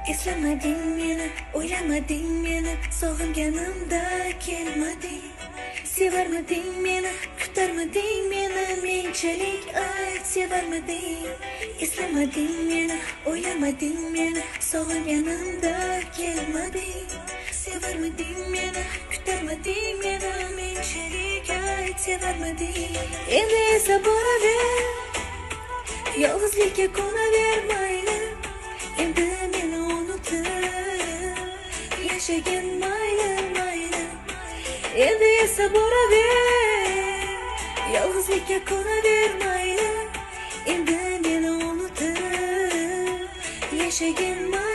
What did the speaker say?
Eslamading meni, o'ylamading meni, sog'inganimda kelmading. Sevarmiding meni, kutarmiding meni, menchalik, ayt, sevarmiding? Eslamading meni, o'ylamading meni, sog'inganimda kelmading. Sevarmiding meni, kutarmiding meni, menchalik, ayt, sevarmiding? Endi esa boraver, yolg'izlikka ko'naver, mayli. Endi meni unutib yashagin, mayli, mayli. Endi esa boraver, yolg'izlikka ko'naver, mayli. Endi meni unutib yashagin, mayli.